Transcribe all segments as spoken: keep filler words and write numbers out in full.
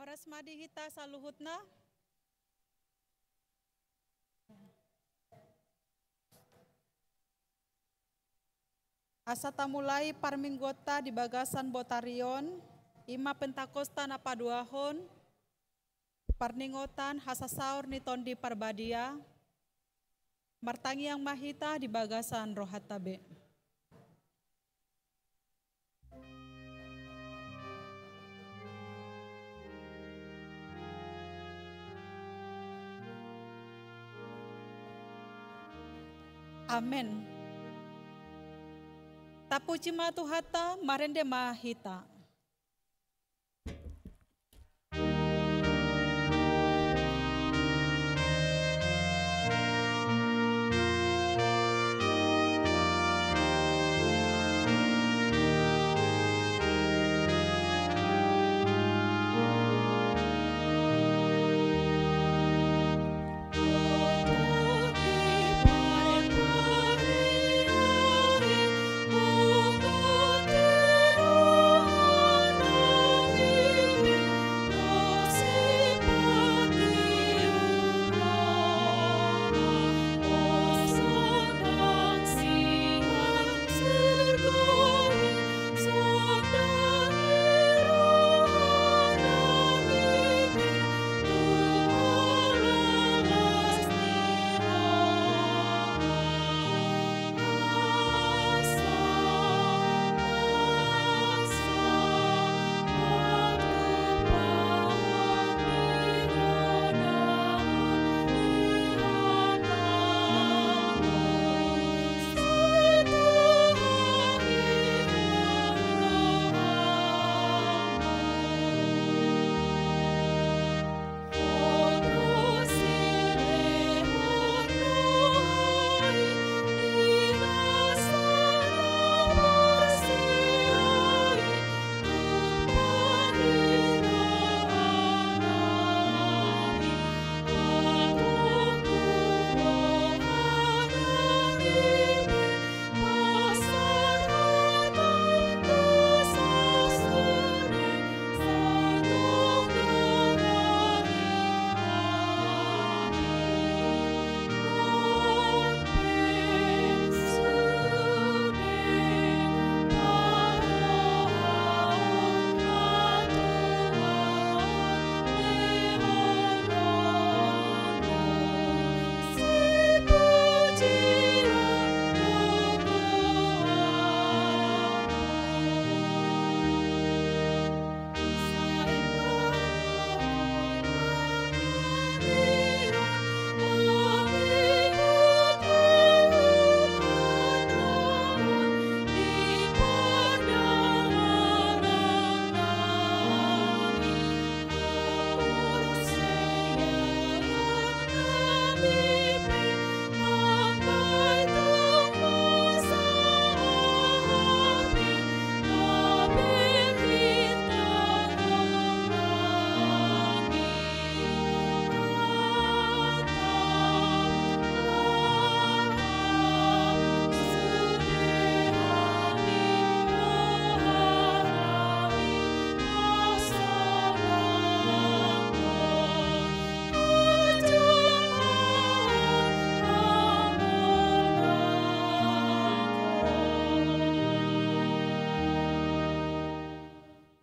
Horas ma di hita saluhutna. Asa tamulai parmingguonta di bagasan botari on, i ma Pentakosta na paduahon, parningotan hasasaor ni Tondi Parbadia, martangiang ma hita di bagasan rohanta be. Amen. Tapuji ma Tuhanta, marende ma hita.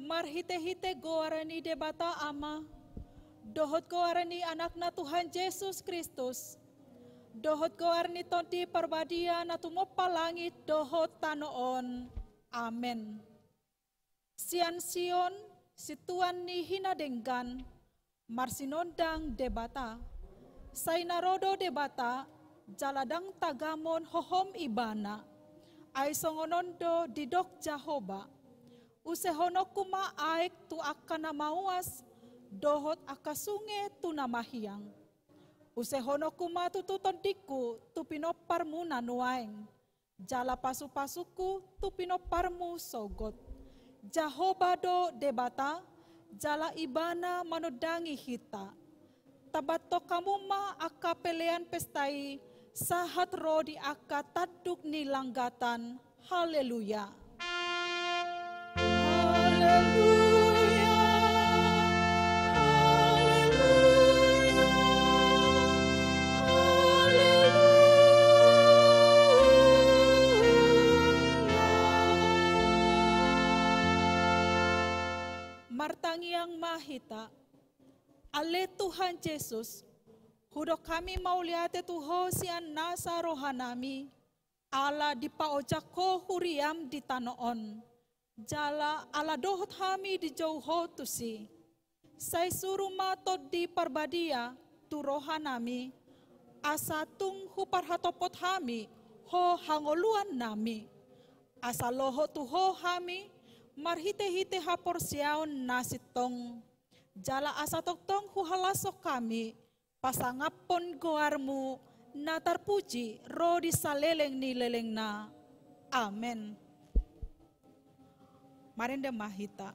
Marhitehite goar ni Debata Ama, dohot goar ni Anakna Tuhan Jesus Kristus, dohot goar ni Tondi Parbadia na tumompa langit dohot tano on. Amen. Sian Sion, sintuan ni hinadenggan, marsinondang Debata. Sai na ro do Debata, jala ndang tagamon hohom Ibana. Ai songon on do didok Jahowa: Usehononku ma aek tu angka na mauas, dohot angka sunge tu na mahiang. Usehononku ma tutu tondingku tu pinomparmuna nuaeng, jala pasupasungku tu pinomparmu sogot. Jahowa do Debata, jala Ibana manondangi hita. Tabathon hamu ma angka pelean pesta i, sahat ro di angka tanduk ni langgatan. Haleluya. Haleluya. Martangiang ma hita. Ale Tuhan Jesus, hudok hami mauliate tu Ho sian nasa rohanami, ala dipaojak Ho huriaM di tano on, jala ala dohot hami dijou Ho tusi. Sai suru ma Tondi Parbadia tu rohanami, asa tung huparhatopot hami Ho hangoluannami, asa lohot tu Ho hami marhitehite haporseaon na sintong, jala asa tongtong huhalashon hami pasangaphon goarMu na tarpuji ro di saleleng ni lelengna. Amen. Marende ma hita.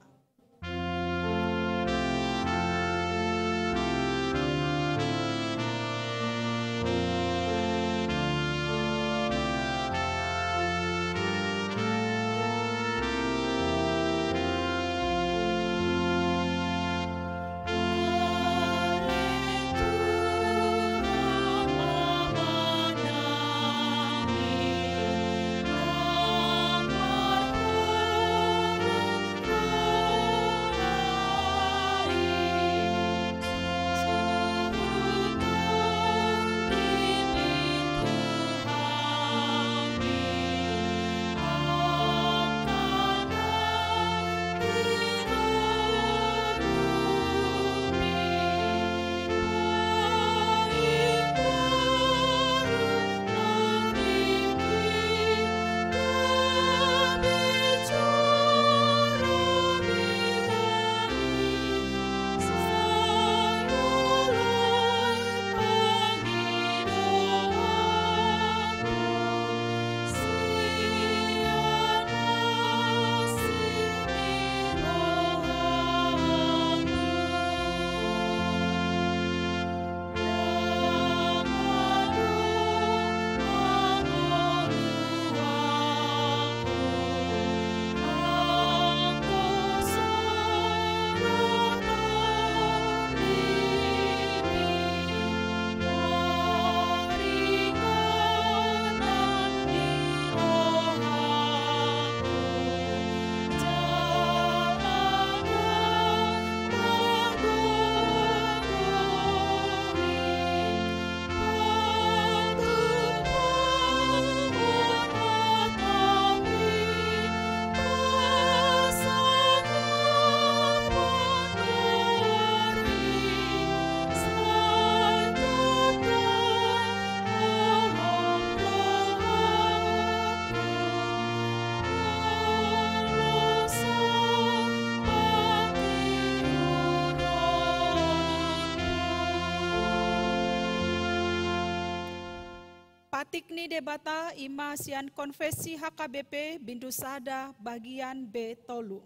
Patik ni Debata i ma sian Konfesi H K B P bindu sada bagian B tolu.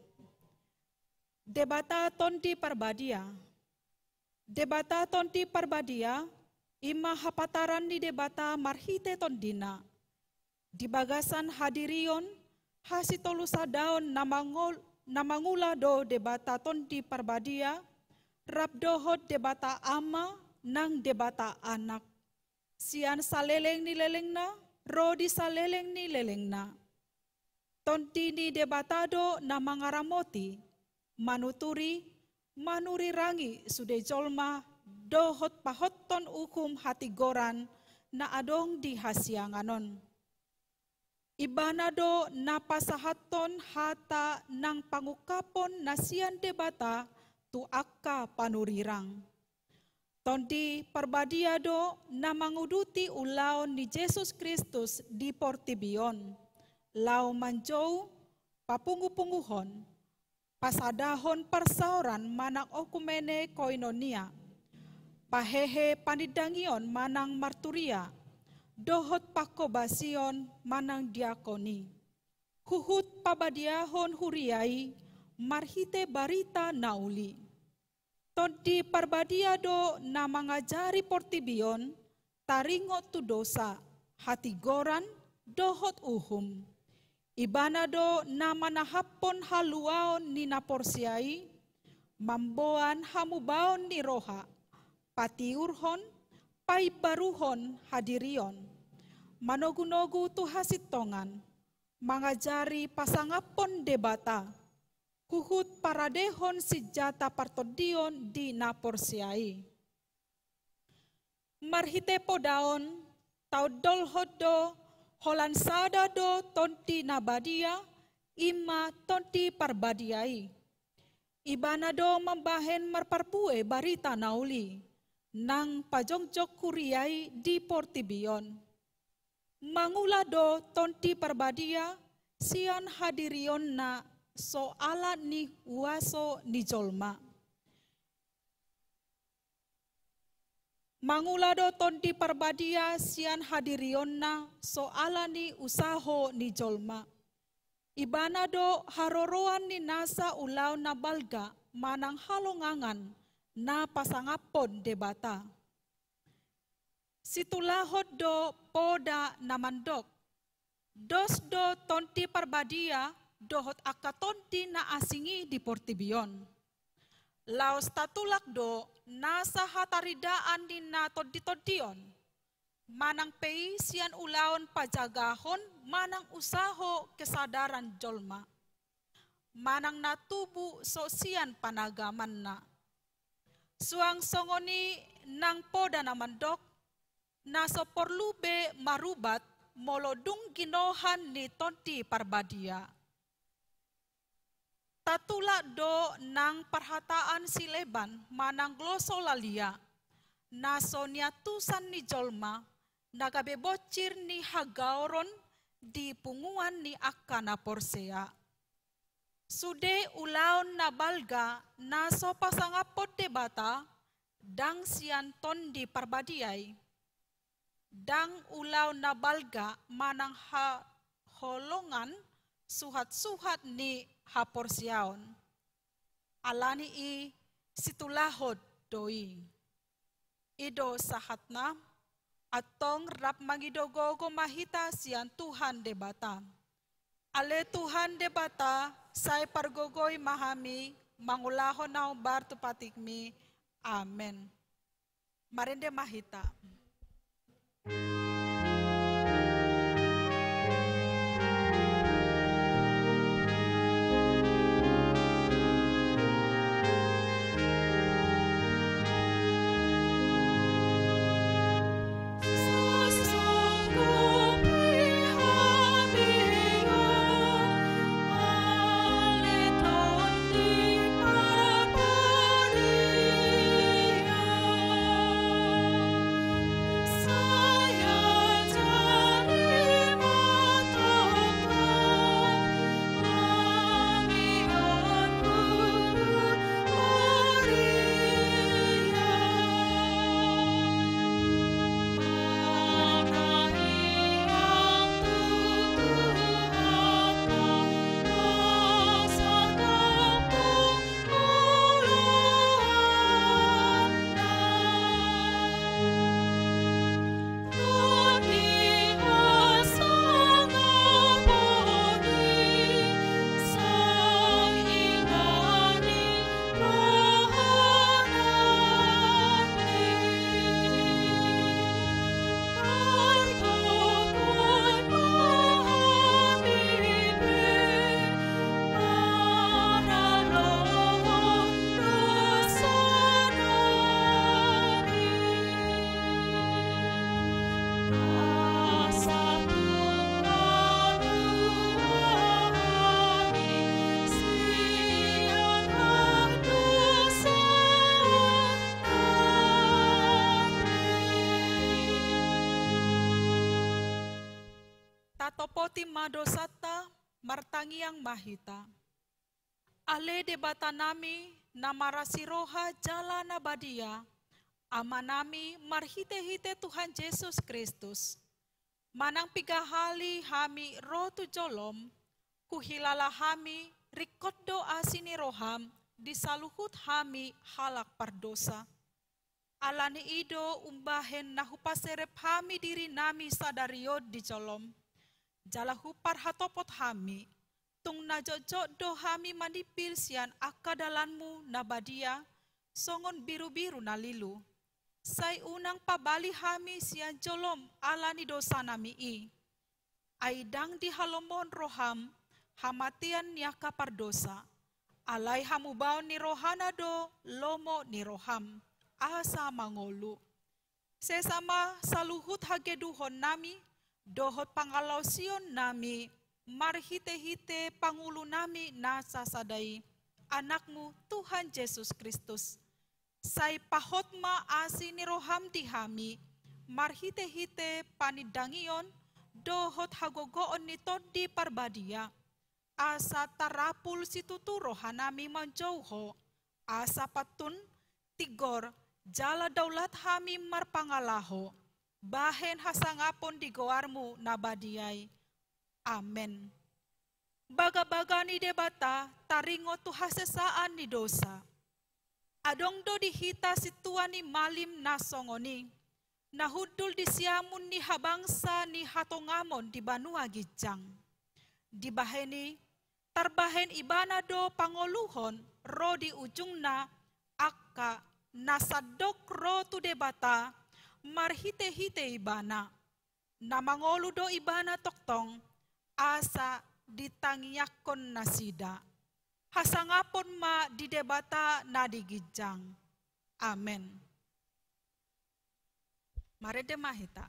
Debata Tondi Parbadia. Debata Tondi Parbadia i ma hapataran ni Debata marhite TondiNa. Di bagasan hadirion, hasitolusadaon na mangol-, na mangula do Debata Tondi Parbadia, rap dohot Debata Ama nang Debata Anak, sian saleleng ni lelengna ro di saleleng ni lelengna. Tondi ni Debata do na mangaramoti, manuturi, manurirangi sude jolma dohot pahothon uhum hatigoran na adong di hasiangan on. Ibana do na pasahathon hata nang pangungkapon na sian Debata tu angka panurirang. Tondi Parbadia do na manguduti ulaon ni Jesus Kristus di portibi on, laho manjou papungupunguhon, pasadahon parsaoran manang oikumene koinonia, pahehe panindangion manang marturia, dohot pangkobasion manang diakoni, huhut pabadiahon huria i marhite barita na uli. Tondi Parbadia do na mangajari portibi on taringot tu dosa, hatigoran, dohot uhum. Ibana do na manahaphon haluaon ni na porsea i, mamboan hamubaon ni roha, patiurhon, paimbaruhon hadirion, manogunogu tu hasintongan, mangajari pasangaphon Debata, huhut paradehon sinjata partondion di na porsea i. Marhite poda on, taondolhon do, holan sada do Tondi na badia, i ma Tondi Parbadia i. Ibana do mambahen marparbue barita na uli, nang pajongjong huria i di portibi on. Mangula do Tondi Parbadia sian hadirionna so ala ni uaso ni jolma. Mangula do Tondi Parbadia sian hadirionna so ala ni usaho ni jolma. Ibana do haroroan ni nasa ulaon na balga manang halongangan na pasangaphon Debata. Situlahon do poda na mandok. Dos do Tondi Parbadia dohot angka tondi na asing i di portibi on. Laos tatulak do nasa hataridaan ni na tondi-tondion, manang pe i sian ulaon pajagahon manang usaho kesadaran jolma, manang na tubu so sian panagamanna. Suang songon i nang poda na mandok, na so porlu be marubat molo dung ginohan ni Tondi Parbadia. Tatulak do nang parhataan sileban manang glosolalia, na so niantusan ni jolma, na gabe bonsir ni hagaoron di punguan ni angka na porsea. Sude ulaon na balga na so pasangaphon Debata, ndang sian Tondi Parbadia i. Ndang ulaon na balga manang haholongan suhat-suhat ni haporseaon. Ala ni i situlahon do i. I do sahatna, antong rap mangido gogo ma hita sian Tuhan Debata. Ale Tuhan Debata, sai pargogoi ma hami mangulahon na hombar tu patikmi. Amen. Marende ma hita. Tatopoti ma dosanta, martangiang ma hita. Ale Debatanami, na marasi roha jala na badia, Amanami marhite-hite Tuhan Jesus Kristus, manang piga hali hami ro tu jolom, huhilala hami ringkot do asi ni roham di saluhut hami halak pardosa. Ala ni i do umbahen na hupaserep hami dirinami sadari on di jolom, jala huparhatopot hami, tung na jotjot do hami manimpil sian angka dalanmu na badia, songon birubiru na lilu. Sai unang pabali hami sian jolom ala ni dosanami i. Ai ndang dihalomohon roham hamatean ni angka pardosa, Alai hamubaon ni rohana do lomo ni roham, asa mangolu. Sesa ma saluhut hageduhonnami dohot pangalaosionnami marhitehite pangulunami na sasada i, Anakmu Tuhan Jesus Kristus. Sai pahot ma asi ni roham di hami marhitehite panindangion dohot hagogoon ni Tondi Parbadia, asa tarapul situtu rohanami manjou Ho, asa pantun, tigor, jala daulat hami marpangalaho bahen hasangapon di goarmu na badia i. Amen. Bagabaga ni Debata taringot tu hasesaan ni dosa. Adong do di hita sintua ni malim na songon i, na hundul di siamun ni habangsa ni hatongamon di banua ginjang. Dibahen i, tarbahen Ibana do pangoluhon ro di ujungna angka na sandok ro tu Debata marhitehite Ibana. Na mangolu do Ibana tongtong, asa ditangiangkon nasida. Hasangapon ma di Debata na di ginjang. Amen. Marende ma hita.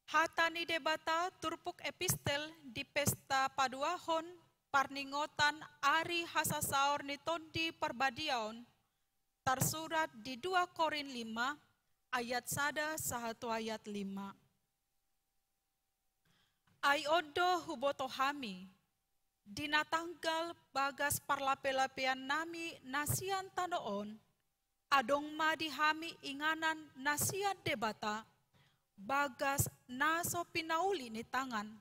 Hata ni Debata turpuk epistel di pesta paduahon parningotan ari hasasaor ni Tondi Parbadia on, tarsurat di dua Korint lima ayat sada sahat tu ayat lima. Ai on do huboto hami, di na tanggal bagas parlapelapeannami na sian tano on, adong ma di hami inganan na sian Debata, bagas na so pinauli ni tangan,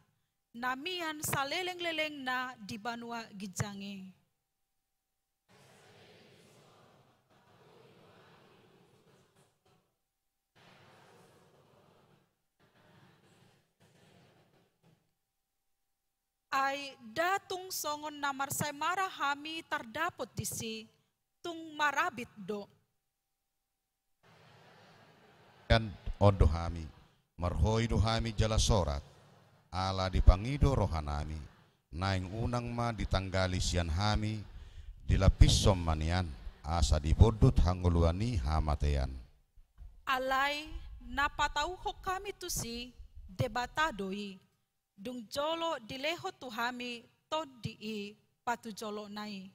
na mian salelenglelengna di banua ginjang i. Ai nda tung songon na marsaemara hami tardapot disi, tung marabit do. An on do hami, marhoi do hami jala sorat, ala dipangido rohanami, naeng unang ma ditanggali sian hami, dilapishon ma nian, asa dibondut hangoluan ni hamatean. Alai na patauhon hami tusi, Debata do i, dung jolo dilehon tu hami Tondi i patujolona i.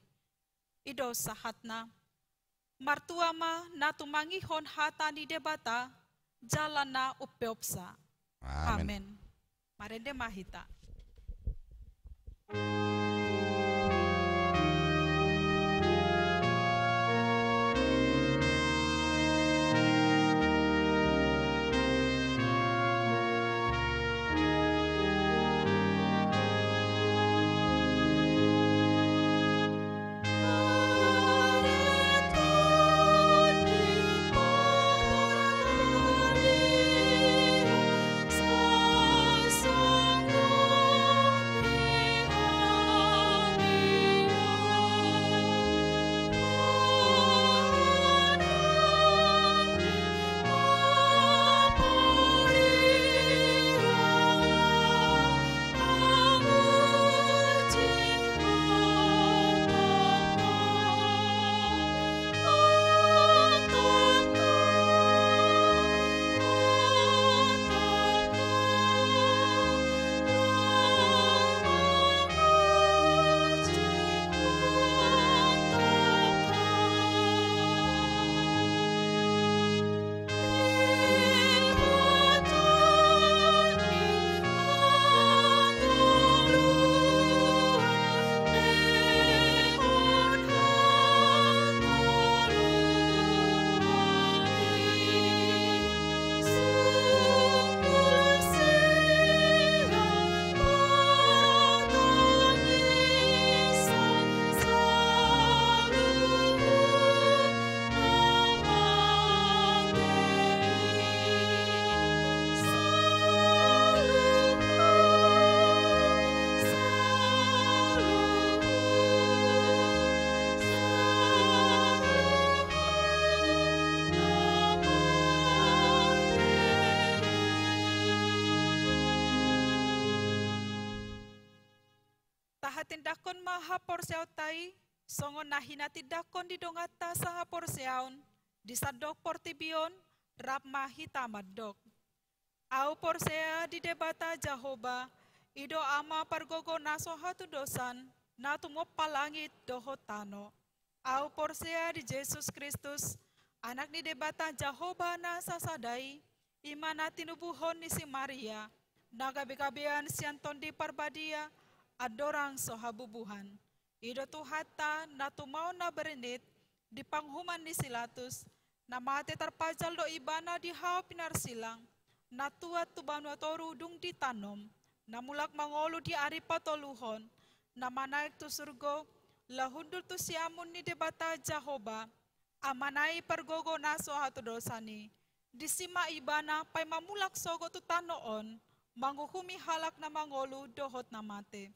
I do sahatna. Martua ma na tumangihon hata ni Debata, jala na umpeopsa. Amen. Amen. Marende ma hita. Tindanghon ma haporseaonta i, songon na hinatindangkon di donganta sahaporseaon, di sandok portibi on, rap ma hita mandok. Ahu porsea di Debata Jahowa, i do Ama pargogo na so hatudosan, na tumompa langit dohot tano. Ahu porsea di Jesus Kristus, Anak ni Debata Jahowa na sasada i, i ma na tinubuhon ni si Maria, na gabegabean sian Tondi Parbadia, andorang so habubuhan. I do Tuhanta, na tumaon na bernit, di panguhuman ni si Latus, na mate tarpajal do ibana di hau pinarsilang, na tuat tu banua toru dung ditanom, na mulak mangolu di ari patoluhon, na manaek tu surgo, laho hundul tu siamun ni Debata Jahowa, Amana i pargogo na so hatudosan i. Disi ma ibana paima mulak sogot tu tano on, manguhumi halak na mangolu dohot na mate.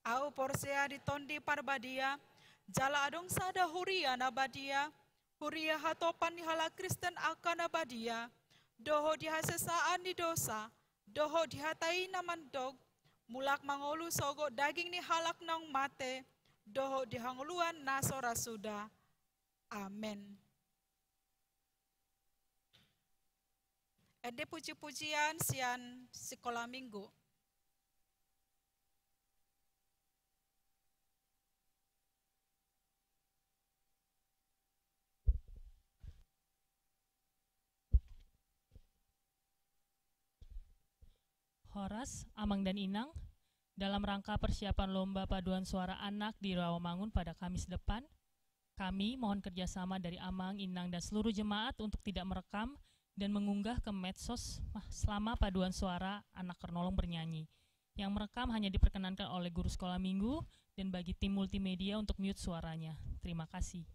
Ahu porsea di Tondi Parbadia, jala adong sada huria na badia, huria hatopan ni halak Kristen angka na badia, dohot di hasesaan ni dosa, dohot di hata i na mandok, mulak mangolu sogot daging ni halak naung mate, dohot di hangoluan na so ra suda. Amen. Ende puji-pujian sian Sikola Minggu. Horas, Amang dan Inang, dalam rangka persiapan lomba paduan suara anak di Rawamangun pada Kamis depan, kami mohon kerjasama dari Amang, Inang, dan seluruh jemaat untuk tidak merekam dan mengunggah ke medsos selama paduan suara anak Kernolong bernyanyi. Yang merekam hanya diperkenankan oleh guru sekolah minggu dan bagi tim multimedia untuk mute suaranya. Terima kasih.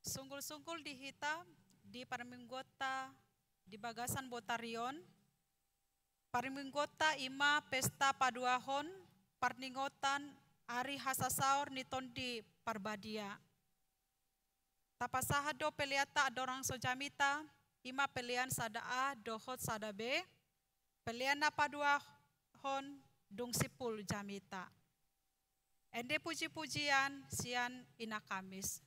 Sunggul-sunggul di hita di parmingguonta di bagasan botari on, parmingguonta i ma pesta paduahon parningotan ari hasasaor ni Tondi Parbadia. Tapasahat do peleanta andorang so jamita, i ma pelean sada A dohot sada B, pelean na paduahon dung simpul jamita. Ende puji-pujian sian Ina Kamis.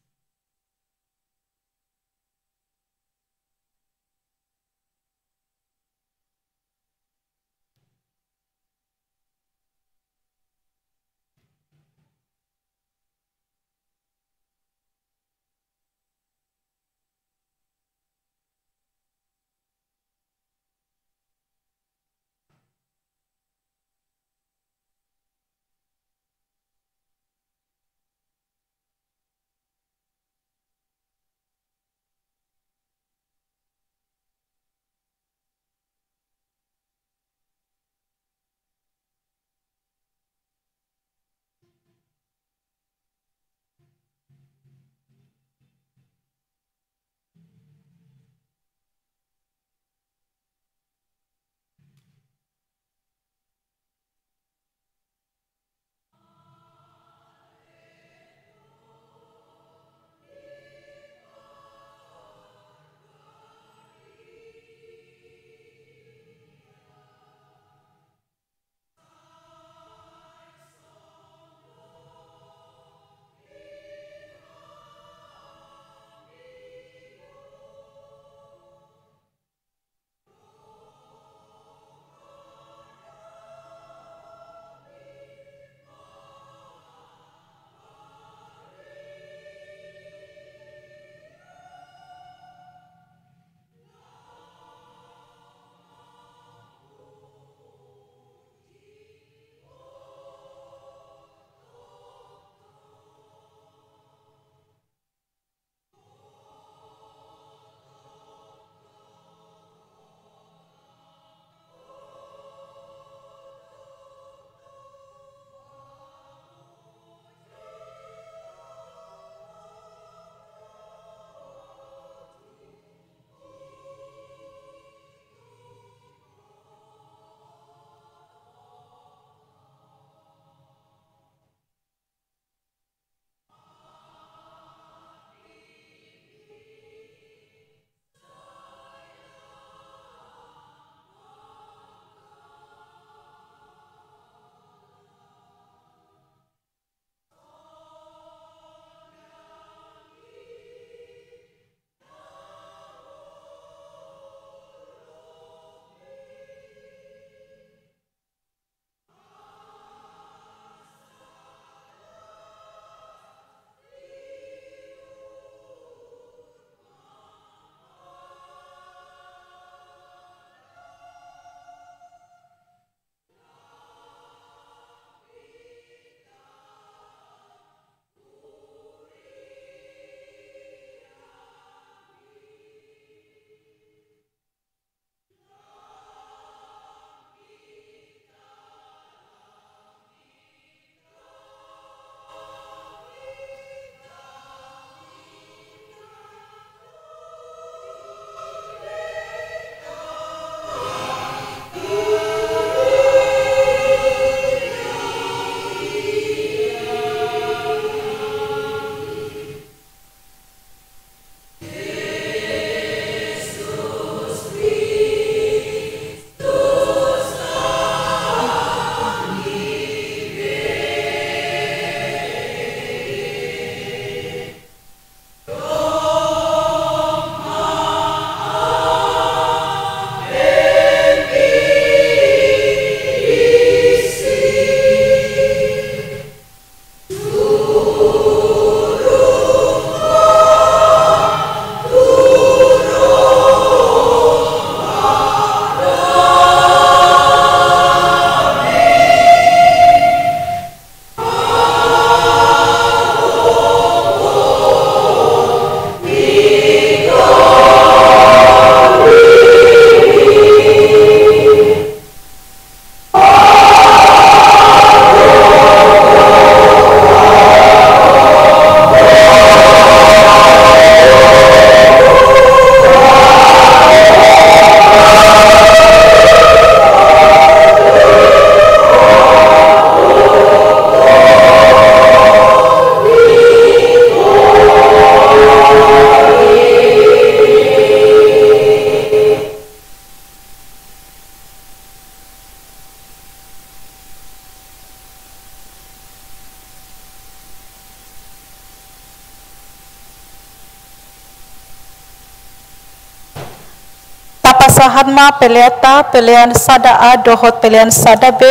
Sahat ma peleanta, pelean sada A dohot pelean sada B.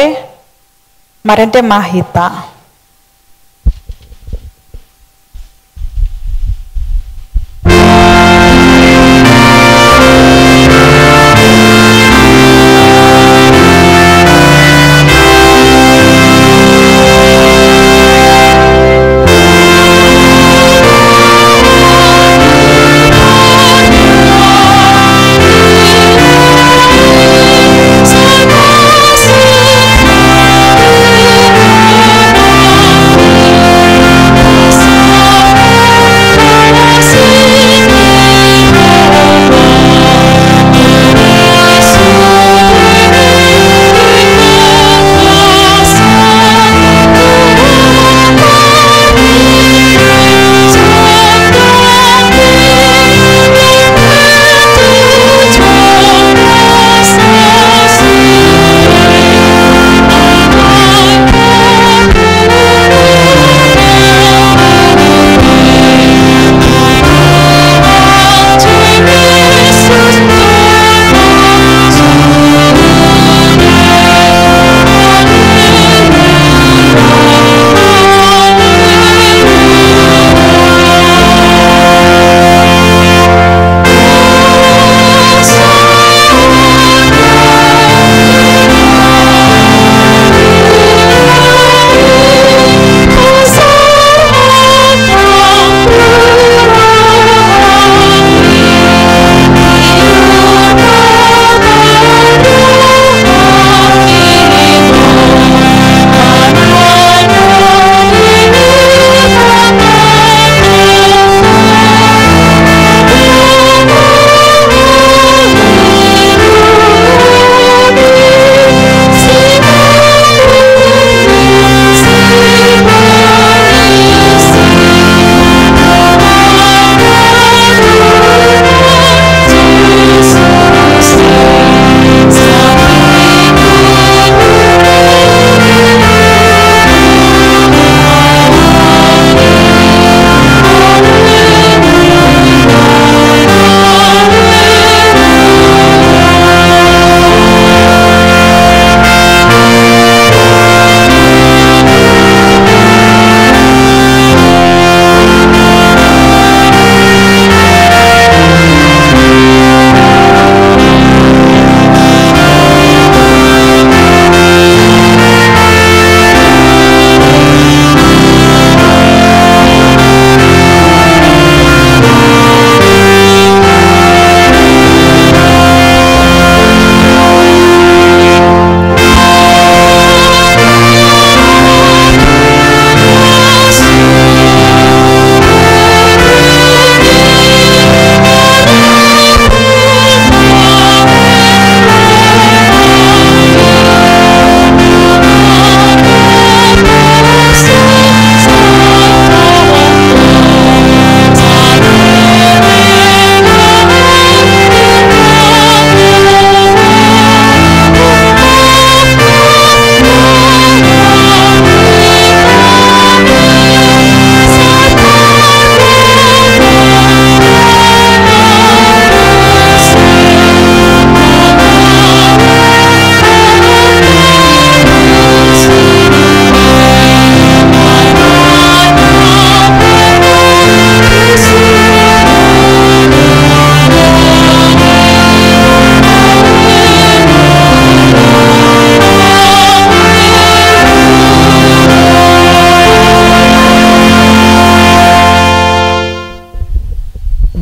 Marende ma hita.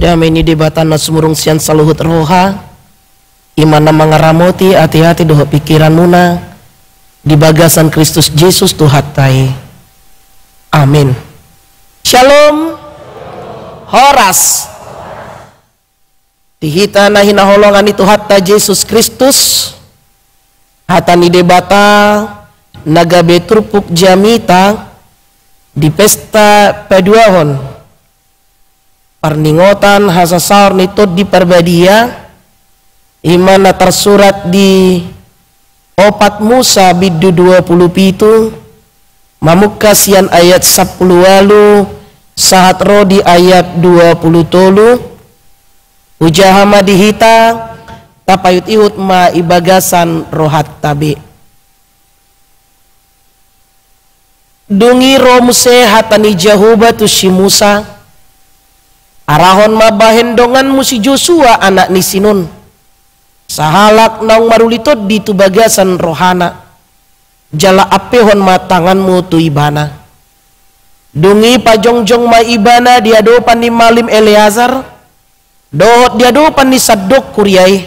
Dame ni Debata na sumurung sian saluhut roha, i ma na mangaramoti ateate dohot pingkiranmuna di bagasan Kristus Jesus Tuhanta i. Amin. Shalom. Horas. Di hita na hinaholongan ni Tuhanta Jesus Kristus, hata ni Debata na gabe turpuk jamita di pesta paduahon parningotan hasasaor ni Tondi Parbadia, i ma na tarsurat di Opat Musa bindu dua pulu pitu, mamungka sian ayat sampulu ualu sahat ro di ayat dua pulu tolu. Hujaha ma di hita Tapaihut-ihut ma i bagasan rohanta be. Dung i ro muse hata ni Jahowa tu si Musa: Arahon ma bahen donganmu si Josua anak ni si Nun, sahalak naung maruli tondi tu bagasan rohana, jala ampehon ma tanganmu tu ibana. Dung i pajongjong ma ibana di adopan ni malim Eleazar, dohot di adopan ni Sadok kuria i,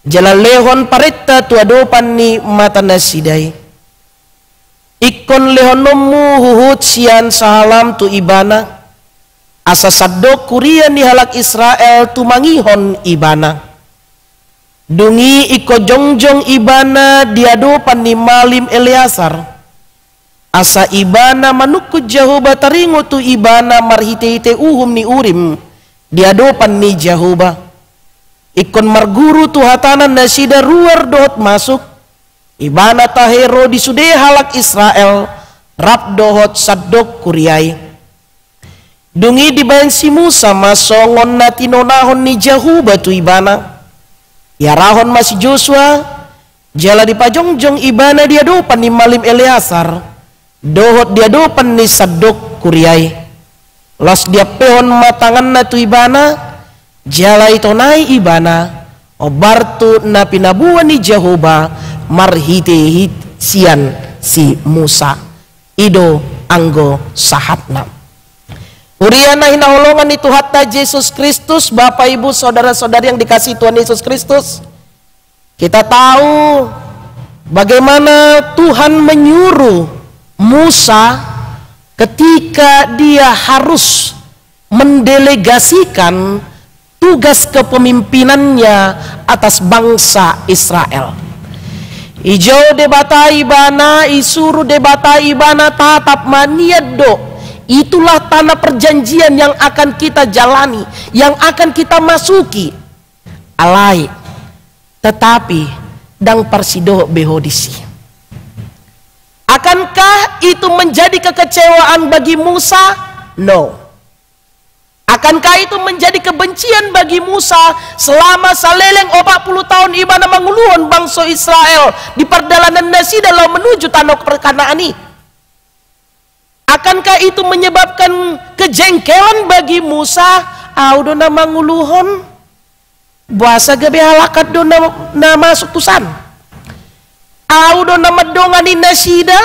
jala lehon parenta tu adopan ni matanasida i. Ingkon lehononmu huhut sian sahalam tu ibana, asa Sadok kuria ni halak Israel tumangihon ibana. Dung i ingkon jongjong ibana di adopan ni malim Eleazar, asa ibana manungkun Jahowa taringot tu ibana marhite-hite uhum ni Urim di adopan ni Jahowa. Ingkon marguru tu hatana nasida ruar dohot masuk, ibana tahe ro di sude halak Israel, rap dohot Sadok kuria i. Dung i dibahen si Musa ma songon na tinonahon ni Jahowa tu ibana. Iarahon ma si Josua, jala dipajongjong ibana di adopan ni malim Eleazar, dohot di adopan ni Sadok kuria i. Laos diampehon ma tanganna tu ibana, jala itonai ibana ombar tu na pinaboa ni Jahowa marhite-hite sian si Musa. I do anggo sahatna. Huria na hinaholongan ni Tuhanta Jesus Kristus, Bapak, Ibu, saudara-saudari yang dikasihi Tuhan Yesus Kristus, kita tahu bagaimana Tuhan menyuruh Musa ketika dia harus mendelegasikan tugas kepemimpinannya atas bangsa Israel. Dijou Debata ibana, disuru Debata ibana, tatap ma nian do. Itulah tanah perjanjian yang akan kita jalani, yang akan kita masuki. Alai, tetapi, ndang parsidohot be ho disi. Akankah itu menjadi kekecewaan bagi Musa? No. Akankah itu menjadi kebencian bagi Musa selama saleleng opat puluh tahun ibana manguluhon bangso Israel di pardalanan nasida laho menuju tano Kanaan i? Akankah itu menyebabkan kejengkelan bagi Musa? Ahu do na manguluhon, boasa gabe halak an do na, na masuk tusan? Ahu do na mandongani nasida,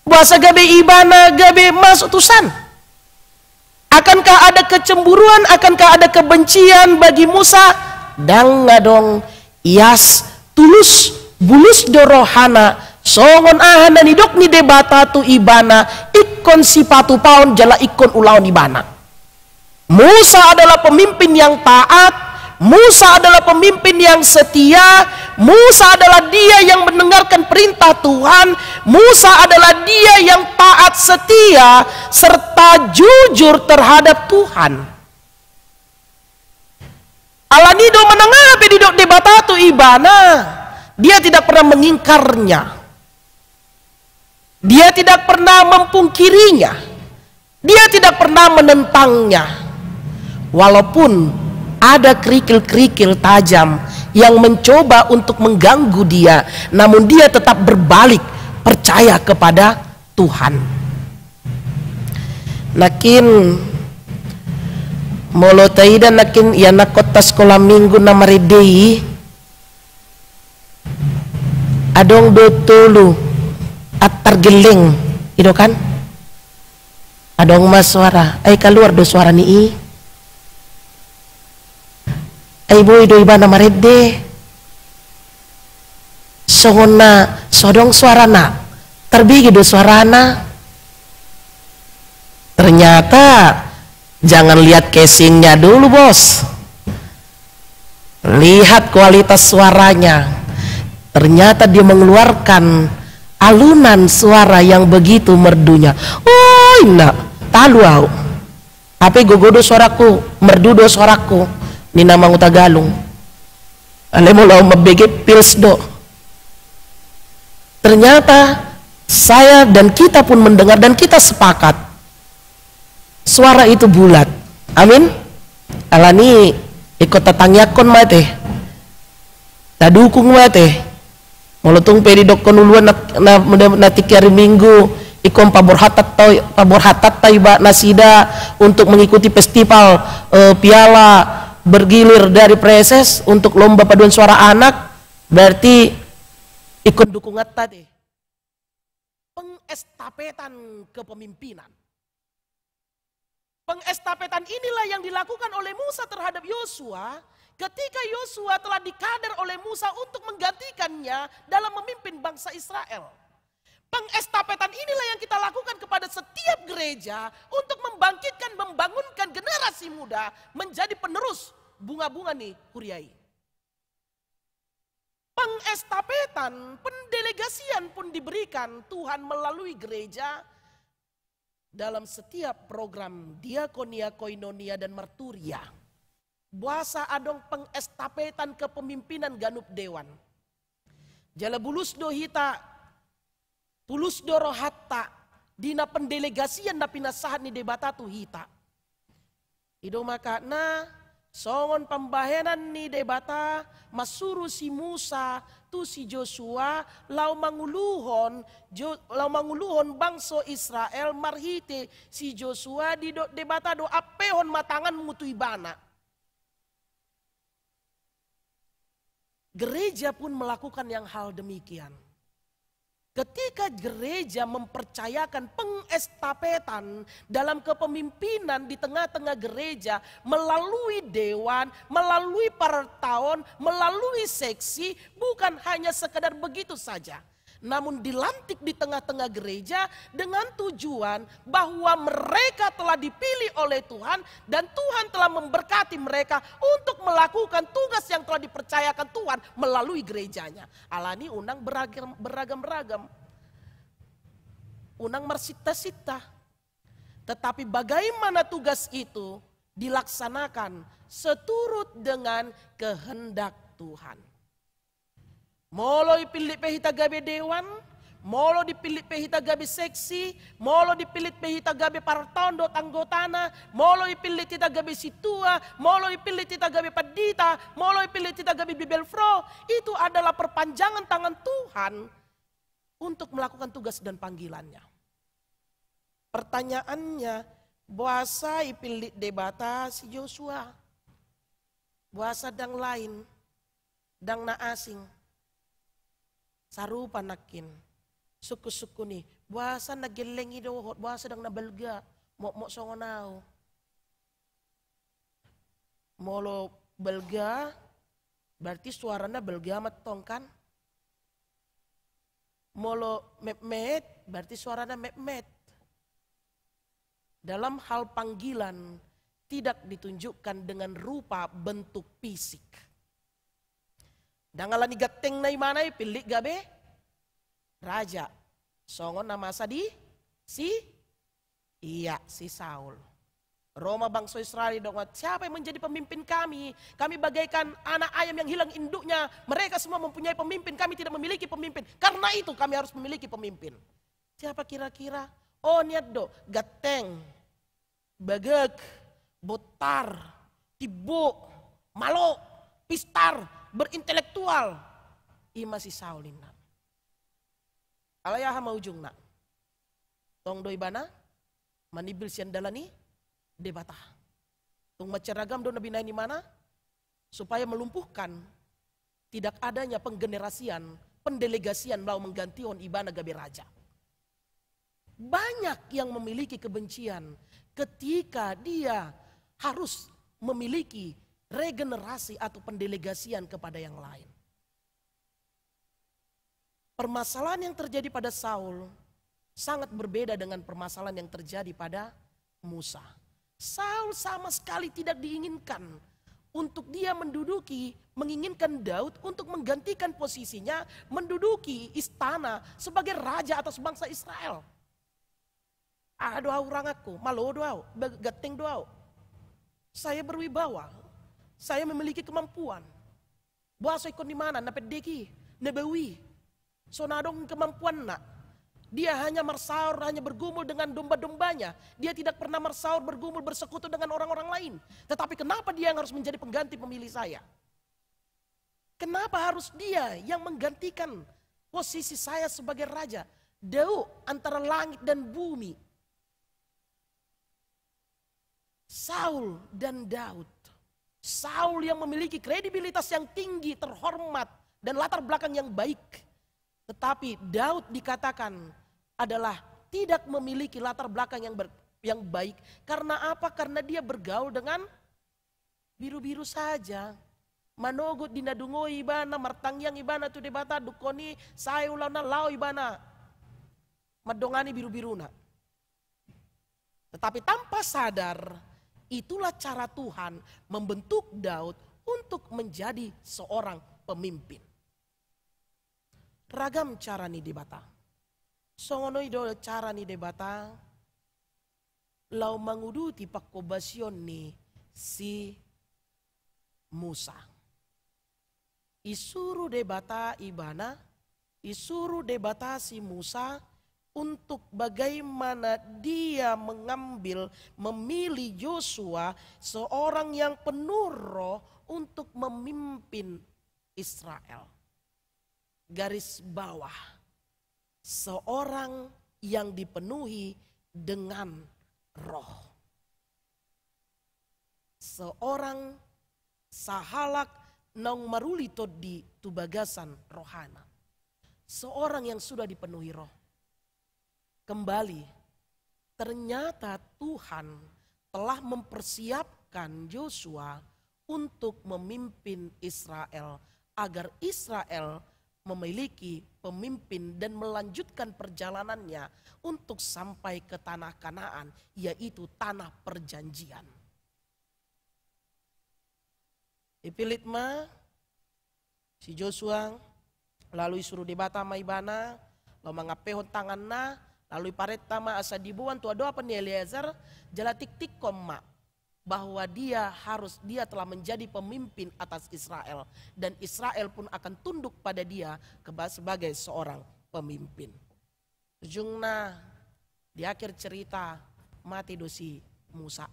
boasa gabe ibana gabe masuk tusan? Akankah ada kecemburuan, akankah ada kebencian bagi Musa? Ndang adong. Ias, tulus, bulus do rohana, songon aha na nidok ni Debata tu ibana, ingkon sipatupaon jala ingkon ulaon ibana. Musa adalah pemimpin yang taat, Musa adalah pemimpin yang setia, Musa adalah dia yang mendengarkan perintah Tuhan, Musa adalah dia yang taat, setia, serta jujur terhadap Tuhan. Alani i do manang aha pe didok Debata tu ibana, dia tidak pernah mengingkarnya. Dia tidak pernah mempungkirinya. Dia tidak pernah menentangnya. Walaupun ada kerikil-kerikil tajam yang mencoba untuk mengganggu dia, namun dia tetap berbalik percaya kepada Tuhan. Nangkin, molo taida nangkin ianakhonta sekolah minggu na marende i, adong do tolu attar gelleng, i do kan? Adong ma suara, ai kaluar do suara ni i. Ai boi do ibana marende. Songon na so adong suarana, tarbege do suarana. Ternyata, jangan lihat casingnya dulu, Bos. Lihat kualitas suaranya. Ternyata dia mengeluarkan alunan suara yang begitu merdunya. Oh, inna, talu ahu. Hape gogo do suaraku, merdu do suaraku, ninna amang Hutagalung. Alai molo ahu mambege, pils do. Ternyata saya dan kita pun mendengar dan kita sepakat. Suara itu bulat. Amin. Alani i ingkon tatangiangkon ma ate. Tadukung ma ate. Molo tung pe didokkon uluan na, na, na, na tingki ari Minggu, ingkon paborhatanta, paborhatanta iba nasida untuk mengikuti festival, eh, piala bergilir dari Praeses untuk lomba paduan suara anak, berarti ingkon dukunganta ate. Pengestapetan kepemimpinan. Pengestapetan inilah yang dilakukan oleh Musa terhadap Yosua ketika Yosua telah dikader oleh Musa untuk menggantikannya dalam memimpin bangsa Israel. Pengestapetan inilah yang kita lakukan kepada setiap gereja untuk membangkitkan, membangunkan generasi muda menjadi penerus bunga-bunga ni huria i. Pengestapetan, pendelegasian pun diberikan Tuhan melalui gereja dalam setiap program diakonia, koinonia, dan marturia. Boasa adong pengestapetan kepemimpinan ganup dewan. Jala bulus do hita, bulus do rohanta di na pendelegasian na pinasahat ni Debata tu hita. I do makana songon pambahenan ni Debata mansuru si Musa tu si Josua laho manguluhon, Jo-, laho manguluhon bangso Israel marhite si Josua, didok Debata do: Ampehon ma tanganmu tu ibana. Gereja pun melakukan yang hal demikian. Ketika gereja mempercayakan pengestapetan dalam kepemimpinan di tengah-tengah gereja melalui dewan, melalui partaon, melalui seksi, bukan hanya sekedar begitu saja. Namun dilantik di tengah-tengah gereja dengan tujuan bahwa mereka telah dipilih oleh Tuhan dan Tuhan telah memberkati mereka untuk melakukan tugas yang telah dipercayakan Tuhan melalui gereja-Nya. Alani unang beragam, beragam-ragam. Unang marsinta-sinta. Tetapi bagaimana tugas itu dilaksanakan seturut dengan kehendak Tuhan. Molo dipillit pe hita gabe dewan, molo dipillit pe hita gabe seksi, molo dipillit pe hita gabe partaon dohot anggotana, molo dipillit hita gabe sintua, molo dipillit hita gabe pandita, molo dipillit hita gabe bibelvrouw, itu adalah perpanjangan tangan Tuhan untuk melakukan tugas dan panggilan-Nya. Pertanyaannya, boasa dipillit Debata si Josua? Boasa ndang lain, ndang na asing? Sarupa nangkin sungkun-sungkun i, boasa na gelleng i dohot, boasa ndang na balga, mokmok songon au? Molo balga, berarti suarana balga ma tong, kan? Molo metmet, berarti suarana metmet. Dalam hal panggilan tidak ditunjukkan dengan rupa bentuk fisik. Ndang alani gantengna ibana dipillit gabe raja. Songon na masa di si Iya, si Saul. Ro ma bangso Israel, didok ma: Siapa yang menjadi pemimpin kami? Kami bagaikan anak ayam yang hilang induknya. Mereka semua mempunyai pemimpin, kami tidak memiliki pemimpin. Karena itu kami harus memiliki pemimpin. Siapa kira-kira? Oh, nian do, ganteng, bagak, bontar, timbo, malo, pistar, berintelektual. I ma si Saul, ninna. Alai aha ma ujungna? Tong do ibana manimbil sian dalan ni Debata. Tung mansai ragam do na binahen ibana supaya melumpuhkan tidak adanya penggenerasian, pendelegasian laho manggantihon ibana gabe raja. Banyak yang memiliki kebencian ketika dia harus memiliki regenerasi atau pendelegasian kepada yang lain. Permasalahan yang terjadi pada Saul sangat berbeda dengan permasalahan yang terjadi pada Musa. Saul sama sekali tidak diinginkan untuk dia menduduki, menginginkan Daud untuk menggantikan posisinya, menduduki istana sebagai raja atas bangsa Israel. Aha do au, uranganku, malo do au, ba-, ganteng do au. Saya berwibawa, saya memiliki kemampuan. Boasa ingkon ibana na pendek i, na bau i? So na adong kemampuanna. Dia hanya marsaor, hanya bergumul dengan domba-dombanya. Dia tidak pernah marsaor, bergumul, bersekutu dengan orang-orang lain. Tetapi kenapa dia yang harus menjadi pengganti pemilih saya? Kenapa harus dia yang menggantikan posisi saya sebagai raja? Daud antara langit dan bumi. Saul dan Daud. Saul yang memiliki kredibilitas yang tinggi, terhormat, dan latar belakang yang baik. Tetapi Daud dikatakan adalah tidak memiliki latar belakang yang ber-, yang baik. Karena apa? Karena dia bergaul dengan biru-biru saja. Manogot di na dungoi ibana, martangiang ibana tu Debata, dungkon i sae ulaonna, lao ibana mandongani biru-biruna. Tetapi tanpa sadar, itulah cara Tuhan membentuk Daud untuk menjadi seorang pemimpin. Ragam cara ni Debata. Songon i do cara ni Debata laho manguduti panghobasion ni si Musa. Isuru Debata ibana, isuru Debata si Musa untuk bagaimana dia mengambil, memilih Yosua, seorang yang penuh roh untuk memimpin Israel. Garis bawah, seorang yang dipenuhi dengan roh. Seorang sahalak naung maruli tondi tu bagasan rohana. Seorang yang sudah dipenuhi roh. Kembali, ternyata Tuhan telah mempersiapkan Yosua untuk memimpin Israel, agar Israel memiliki pemimpin dan melanjutkan perjalanannya untuk sampai ke tanah Kanaan, yaitu tanah perjanjian. Dipillit ma si Josua, lalu isuru Debata ma ibana laho mangampehon tanganna, lalu iparenta ma asa diboan tu adopan ni Eleazar, jala tiktikkon ma bahwa dia harus, dia telah menjadi pemimpin atas Israel, dan Israel pun akan tunduk pada dia keba-, sebagai seorang pemimpin. Ujungna, di akhir cerita, mate do si Musa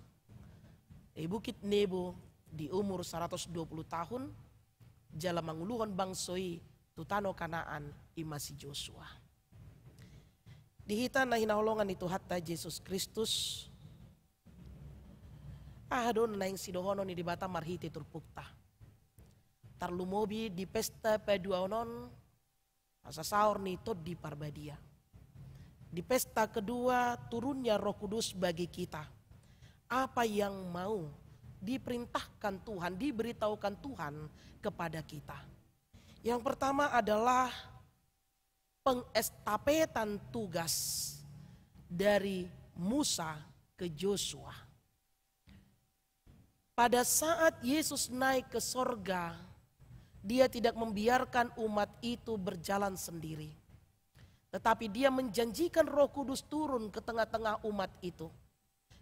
di Bukit Nebo di umur saratus dua puluh tahun, jala manguluhon bangso i tu tano Kanaan, i ma si Josua. Di hita na hinaholongan ni Tuhanta Jesus Kristus, aha do na naeng sidohonon ni Debata marhite turpukta? Tarlumobi di pesta paduahon on, asa saor ni Tondi Parbadia. Di pesta kedua, turunnya Roh Kudus bagi kita. Apa yang mau diperintahkan Tuhan, diberitahukan Tuhan kepada kita? Yang pertama adalah pengestapetan tugas dari Musa ke Josua. Pada saat Yesus naik ke sorga, Dia tidak membiarkan umat itu berjalan sendiri. Tetapi Dia menjanjikan Roh Kudus turun ke tengah-tengah umat itu,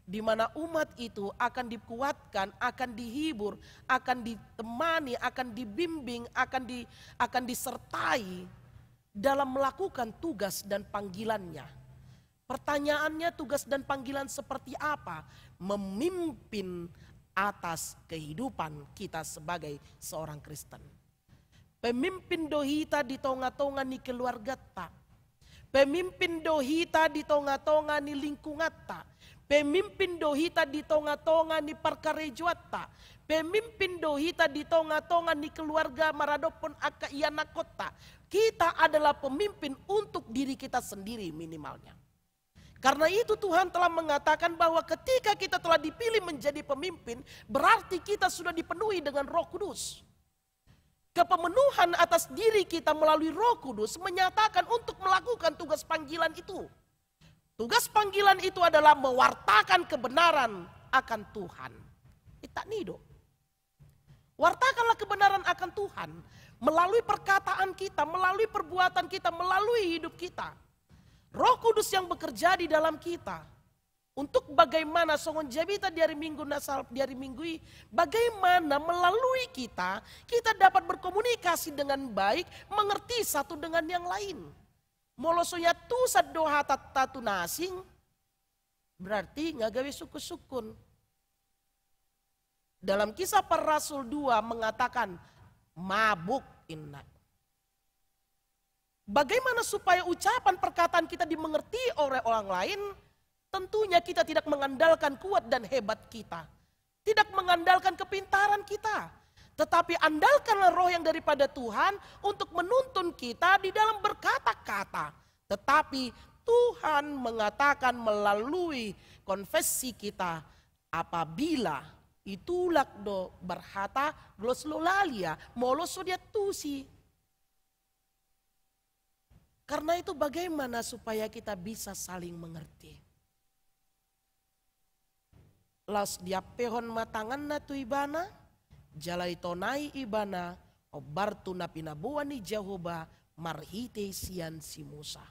di mana umat itu akan dikuatkan, akan dihibur, akan ditemani, akan dibimbing, akan di-, akan disertai dalam melakukan tugas dan panggilannya. Pertanyaannya, tugas dan panggilan seperti apa memimpin atas kehidupan kita sebagai seorang Kristen? Pemimpin do hita di tonga-tonga ni keluargata. Pemimpin do hita di tonga-tonga ni lingkunganta. Pemimpin do hita di tonga-tonga ni parkarejoanta. Pemimpin do hita di tonga-tonga ni keluarga maradophon angka ianakkonta. Kita adalah pemimpin untuk diri kita sendiri minimalnya. Karena itu Tuhan telah mengatakan bahwa ketika kita telah dipilih menjadi pemimpin, berarti kita sudah dipenuhi dengan Roh Kudus. Kepemenuhan atas diri kita melalui Roh Kudus menyatakan untuk melakukan tugas panggilan itu. Tugas panggilan itu adalah mewartakan kebenaran akan Tuhan. Ita nido. Wartakanlah kebenaran akan Tuhan melalui perkataan kita, melalui perbuatan kita, melalui hidup kita. Roh Kudus yang bekerja di dalam kita. Untuk bagaimana songon jamita di hari Minggu na sal-, di hari Minggu i, bagaimana melalui kita, kita dapat berkomunikasi dengan baik, mengerti satu dengan yang lain. Molo so iantusan do hatanta tu na asing, berarti nga gabe sungkun-sungkun. Dalam Kisah Para Rasul dua mengatakan, mabuk, inna. Bagaimana supaya ucapan perkataan kita dimengerti oleh orang lain? Tentunya kita tidak mengandalkan kuat dan hebat kita, tidak mengandalkan kepintaran kita, tetapi andalkanlah Roh yang daripada Tuhan untuk menuntun kita di dalam berkata-kata. Tetapi Tuhan mengatakan melalui konfesi kita, apabila itulak do barhata, los lo lalia, molo so diantusi. Karena itu, bagaimana supaya kita bisa saling mengerti? Laos diampehon ma tanganna tu ibana, jala ditonai ibana hombar tu na pinaboa ni Jahowa marhite sian si Musa.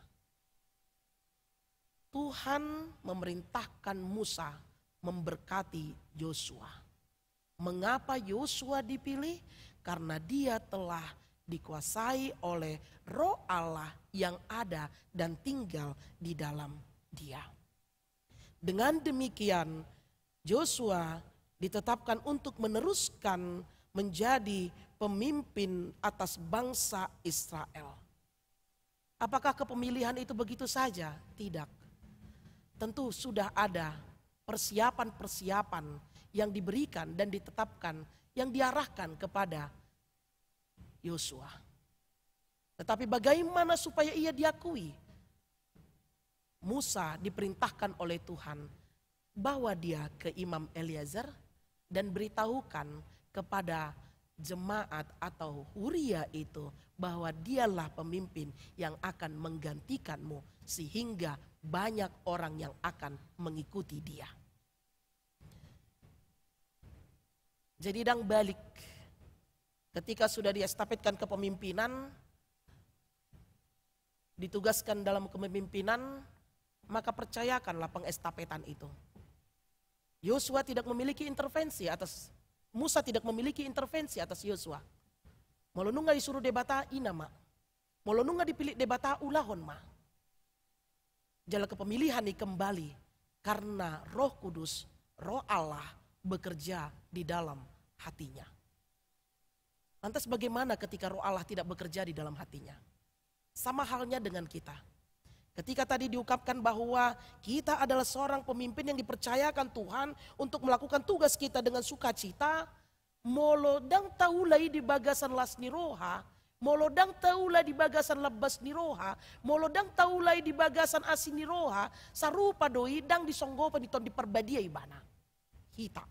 Tuhan memerintahkan Musa memberkati Yosua. Mengapa Yosua dipilih? Karena dia telah dikuasai oleh Roh Allah yang ada dan tinggal di dalam dia. Dengan demikian, Yosua ditetapkan untuk meneruskan menjadi pemimpin atas bangsa Israel. Apakah kepemilihan itu begitu saja? Tidak. Tentu sudah ada persiapan-persiapan yang diberikan dan ditetapkan, yang diarahkan kepada Yosua. Tetapi bagaimana supaya ia diakui? Musa diperintahkan oleh Tuhan, bawa dia ke Imam Eleazar dan beritahukan kepada jemaat atau huria itu bahwa dialah pemimpin yang akan menggantikanmu, sehingga banyak orang yang akan mengikuti dia. Jadi, dang balik. Ketika sudah diestafetkan kepemimpinan, ditugaskan dalam kepemimpinan, maka percayakanlah pengestafetan itu. Yosua tidak memiliki intervensi atas, Musa tidak memiliki intervensi atas Yosua. Molo nunga disuruh Debata, ina ma. Molo nunga dipilih Debata, ulahon ma. Jala kepemilihan i kembali karena Roh Kudus, Roh Allah bekerja di dalam hatinya. Lantas, bagaimana ketika Roh Allah tidak bekerja di dalam hatinya? Sama halnya dengan kita. Ketika tadi diungkapkan bahwa kita adalah seorang pemimpin yang dipercayakan Tuhan untuk melakukan tugas kita dengan sukacita, molo dang taula i di bagasan las ni roha, molo dang taula di bagasan lambas ni roha, molo dang taula i di bagasan asi ni roha, sarupa do i dang disonggopan di Tondi Parbadia ibana. Hita.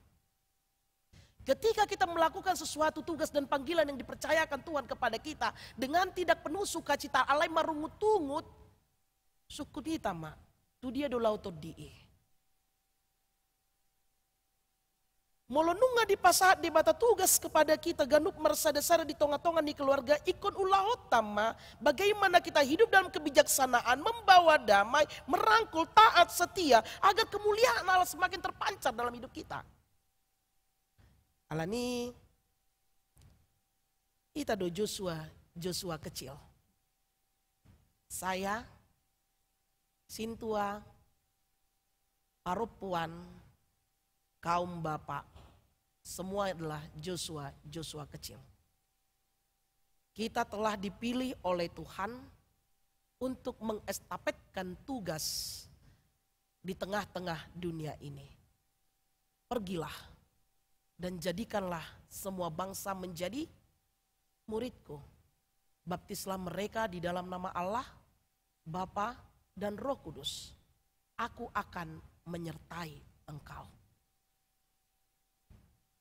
Ketika kita melakukan sesuatu tugas dan panggilan yang dipercayakan Tuhan kepada kita dengan tidak penuh sukacita, alai marungutungut, sungkun hita ma, tu dia do laho tondi i. Molo nunga dipasahat Debata tugas kepada kita ganup marsadasada di tongatonga ni keluarga, ingkon ulahonta ma bagaimana kita hidup dalam kebijaksanaan, membawa damai, merangkul, taat, setia, agar kemuliaan Allah semakin terpancar dalam hidup kita. Alani, hita do Joshua, Joshua kecil. Saya, sintua, parompuan, kaum bapak, semua adalah Joshua, Joshua kecil. Kita telah dipilih oleh Tuhan untuk mengestafetkan tugas di tengah-tengah dunia ini. Pergilah dan jadikanlah semua bangsa menjadi muridku. Baptislah mereka di dalam nama Allah, Bapa, dan Roh Kudus. Aku akan menyertai engkau.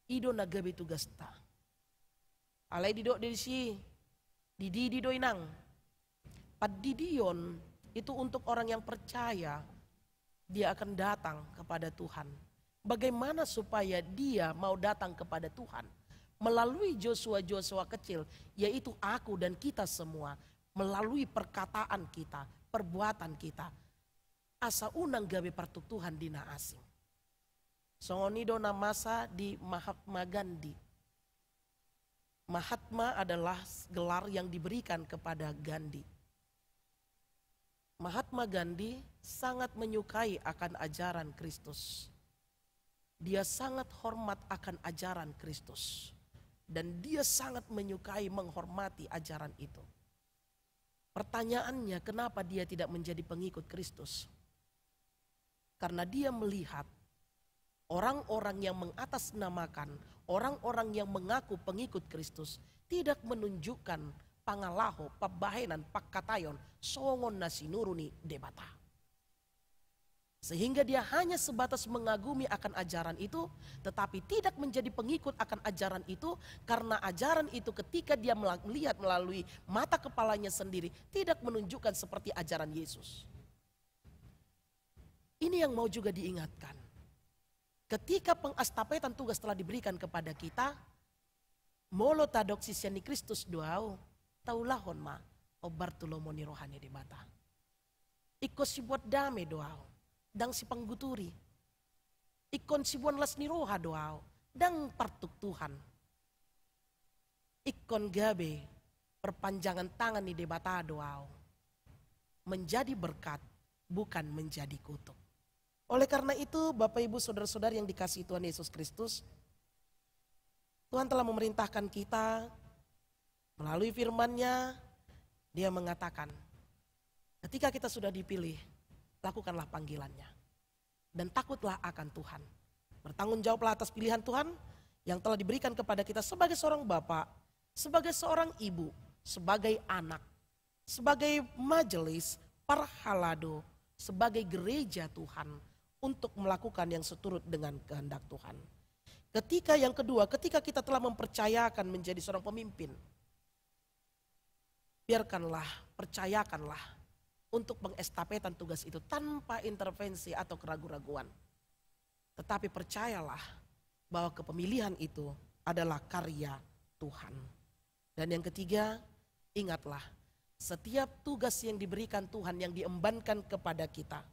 I do na gabe tugasta. Alai didok disi, dididi do inang. Pandidion itu untuk orang yang percaya dia akan datang kepada Tuhan. Bagaimana supaya dia mau datang kepada Tuhan? Melalui Joshua, Joshua kecil, yaitu aku dan kita semua, melalui perkataan kita, perbuatan kita. Asa unang gabe partuktuhan di na asing. Songon i do na masa di Mahatma Gandhi. Mahatma adalah gelar yang diberikan kepada Gandhi. Mahatma Gandhi sangat menyukai akan ajaran Kristus. Dia sangat hormat akan ajaran Kristus. Dan dia sangat menyukai, menghormati ajaran itu. Pertanyaannya, kenapa dia tidak menjadi pengikut Kristus? Karena dia melihat orang-orang yang mengatasnamakan, orang-orang yang mengaku pengikut Kristus, tidak menunjukkan pangalaho, pambahenan, pangkataion songon na sinuru ni Debata. Sehingga dia hanya sebatas mengagumi akan ajaran itu, tetapi tidak menjadi pengikut akan ajaran itu, karena ajaran itu ketika dia mela-, melihat melalui mata kepalanya sendiri, tidak menunjukkan seperti ajaran Yesus. Ini yang mau juga diingatkan. Ketika pengestapetan tugas telah diberikan kepada kita, molo tadok sisean ni Kristus do ahu, taulahon ma hombar tu lomo ni roha ni Debata. Ingkon siboan dame do ahu, ndang sipangguturi. Ingkon siboan las ni roha do ahu, ndang partuktuhan. Ingkon gabe perpanjangan tangan ni Debata do ahu. Menjadi berkat, bukan menjadi kutuk. Oleh karena itu, Bapak, Ibu, saudara-saudari yang dikasihi Tuhan Yesus Kristus, Tuhan telah memerintahkan kita melalui firman-Nya, Dia mengatakan, ketika kita sudah dipilih, lakukanlah panggilan-Nya. Dan takutlah akan Tuhan. Bertanggung jawablah atas pilihan Tuhan yang telah diberikan kepada kita sebagai seorang bapak, sebagai seorang ibu, sebagai anak, sebagai majelis, parhalado, sebagai gereja Tuhan, untuk melakukan yang seturut dengan kehendak Tuhan. Ketika yang kedua, ketika kita telah mempercayakan menjadi seorang pemimpin, biarkanlah, percayakanlah untuk pengestapetan tugas itu tanpa intervensi atau keragu-raguan. Tetapi percayalah bahwa kepemilihan itu adalah karya Tuhan. Dan yang ketiga, ingatlah, setiap tugas yang diberikan Tuhan, yang diembankan kepada kita,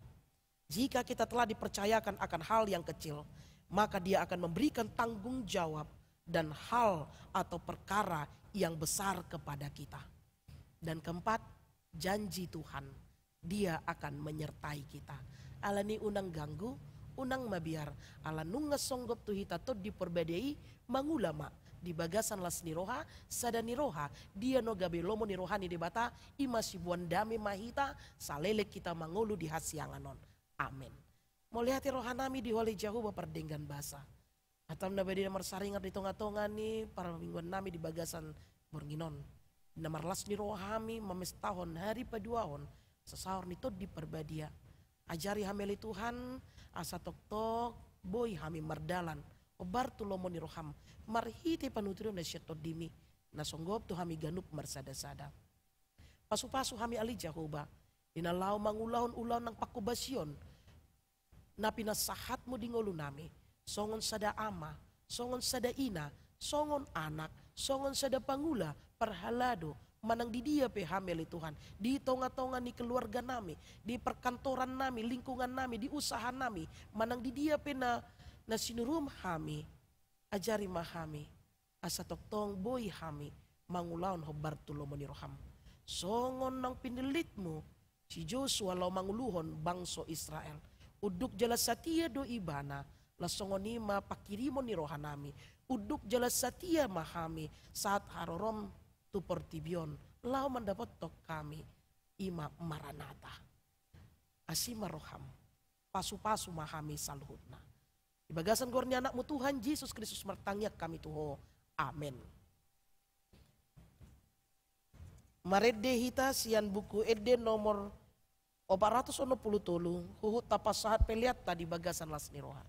jika kita telah dipercayakan akan hal yang kecil, maka Dia akan memberikan tanggung jawab dan hal atau perkara yang besar kepada kita. Dan keempat, janji Tuhan, Dia akan menyertai kita. Alani unang ganggu, unang mabiar, ala nunga songgop tu hita Tondi Porbadia i, mangula ma di bagasan las ni roha, sada ni roha, dia no gabe lomo ni roha ni Debata, i ma siboan dame ma hita, saleleng hita mangolu di hasiangan on. Amen. Mauliate rohanami di Ho ale Jahowa pardenggan basa. Hatam na badia na marsaringar di tonga-tonga ni parmingguannami di bagasan borngin on. Na marlas ni roha hami mamestahon ari paduahon sasaor ni Tondi Parbadia. Ajari hami ale Tuhan, asa tongtong boi hami mardalan hombar tu lomo ni roham, marhite panuturion na sian Tondimi, na songgop tu hami ganup marsada-sada. Pasu-pasu hami ale Jahowa, di na laho mangulahon ulaon nang panghobasion, na pinasahatmu di ngolunami, songon sada ama, songon sada ina, songon anak, songon sada pangula, parhalado, manang di dia pe hami ale Tuhan, di tonga-tonga ni keluarganami, di perkantorannami, lingkungannami, di usahanami, manang di dia pe na, na sinurum hami, ajari ma hami, asa tongtong boi hami mangulahon hombar tu lomo ni roham. Songon naung pinillitmu si Josua laho manguluhon bangso Israel. Unduk jala satia do ibana, laos songon i ma panghirimon ni rohanami. Unduk jala satia ma hami sahat harorom tu portibi on, laho mandapothon hami i ma Maranata. Asi ma roham, pasu-pasu ma hami saluhutna. Di bagasan goar ni Anakmu Tuhan Jesus Kristus martangiang hami tu Ho. Amen. Marende hita sian Buku Ende nomor opat ratus onom pulu tolu, huhut tapasahat peleanta di bagasan las ni roha.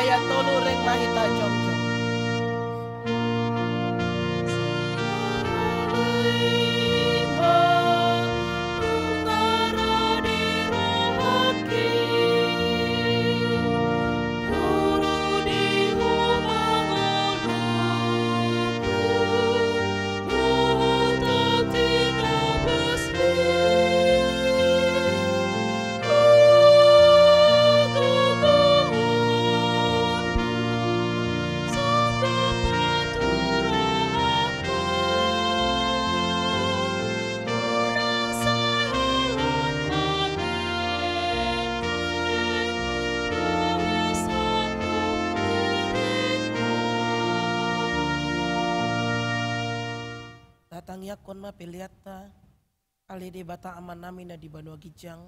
Ayat tolu, reng ma hita jongjong. Tatangiangkon ma peleanta. Ale Debata Amanami na di banua ginjang,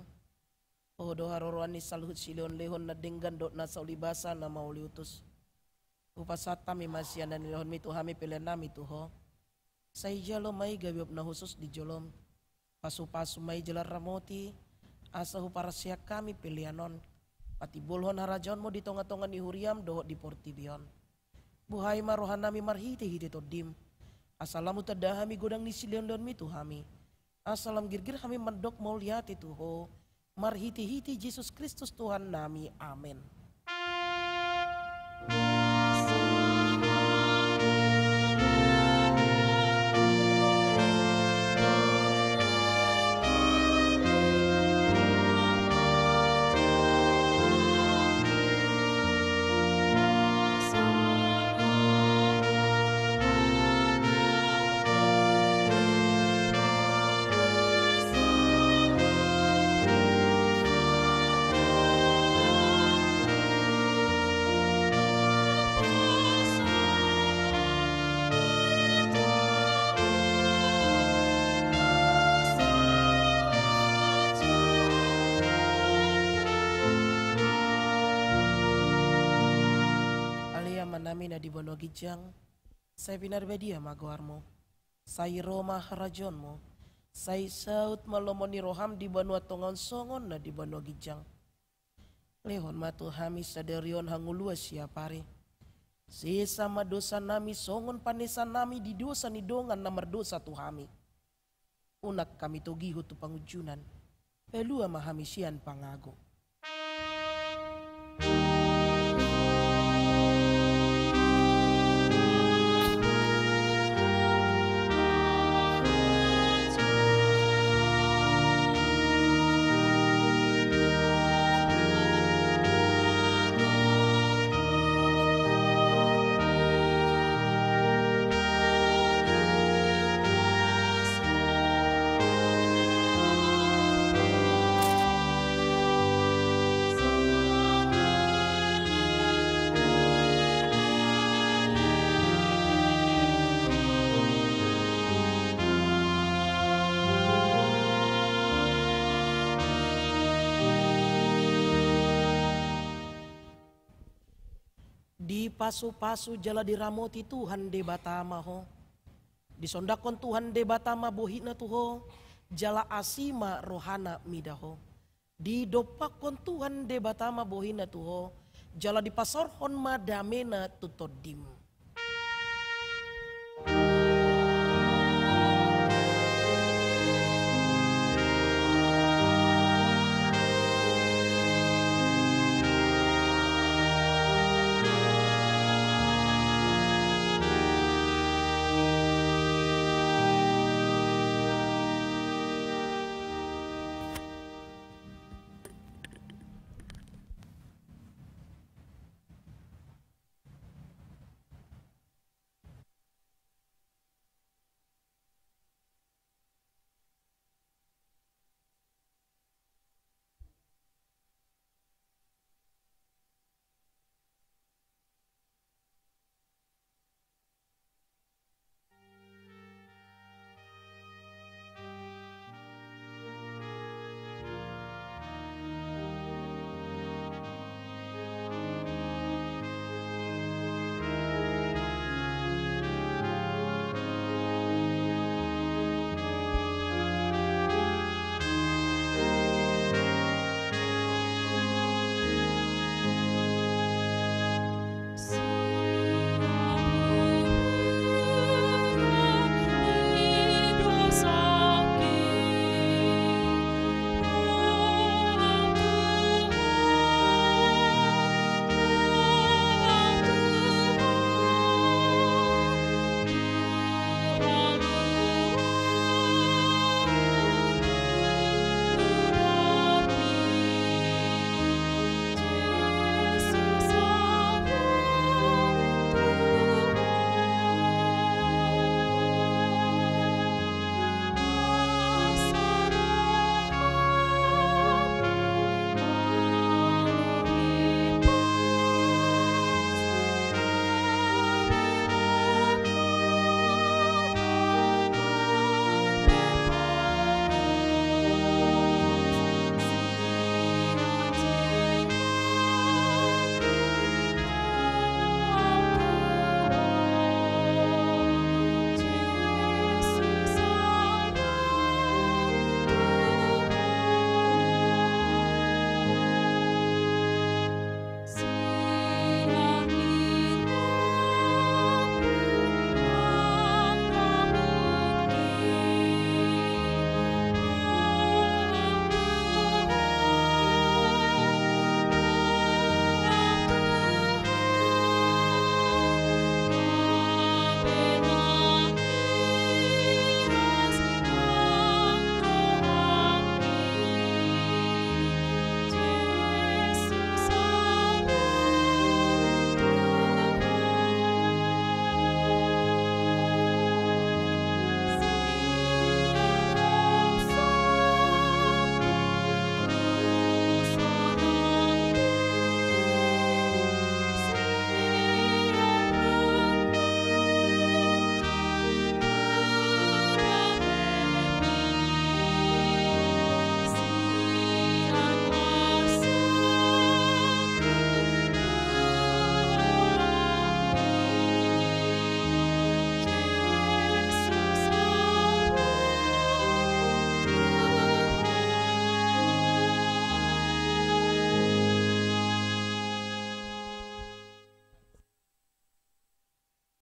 Ho do haroroan ni saluhut silehonlehon na denggan dohot na sauli basa na mauliutus. Hupasahat hami ma sian na nilehonmi tu hami peleannami tu Ho. Sai jalo ma i gabe uap na hushus di jolom. Pasupasu ma i jala ramoti, asa huparsian hami pelean on patimbulhon harajaonmu di tongatonga ni huriam dohot di portibi on. Buhai ma rohanami marhitehite Tondim, asa lam hutanda hami godang ni silehonlehonmi tu hami, asa lam girgir hami mandok mauliate tu Ho, marhitehite Jesus Kristus Tuhannami. Amen. Ale Amanami na di banua ginjang, sai pinarbadia ma goarmu. Sai ro ma harajaonmu. Sai saut ma lomo ni roham di banua tonga on songon na di banua ginjang. Lehon ma tu hami sadari on hangoluan siapari. Sesa ma dosanami songon panesanami di dosa ni dongan na mardosa tu hami. Unang hami togihon tu pangunjunan. Palua ma hami sian pangago. Dipasupasu jala diramoti Tuhan Debata ma ho. Disondangkon Tuhan Debata ma bohina tu ho, jala asi ma rohana mida ho. Didompakkon Tuhan Debata ma bohina tu ho, jala dipasaorhon ma damena tu tondim.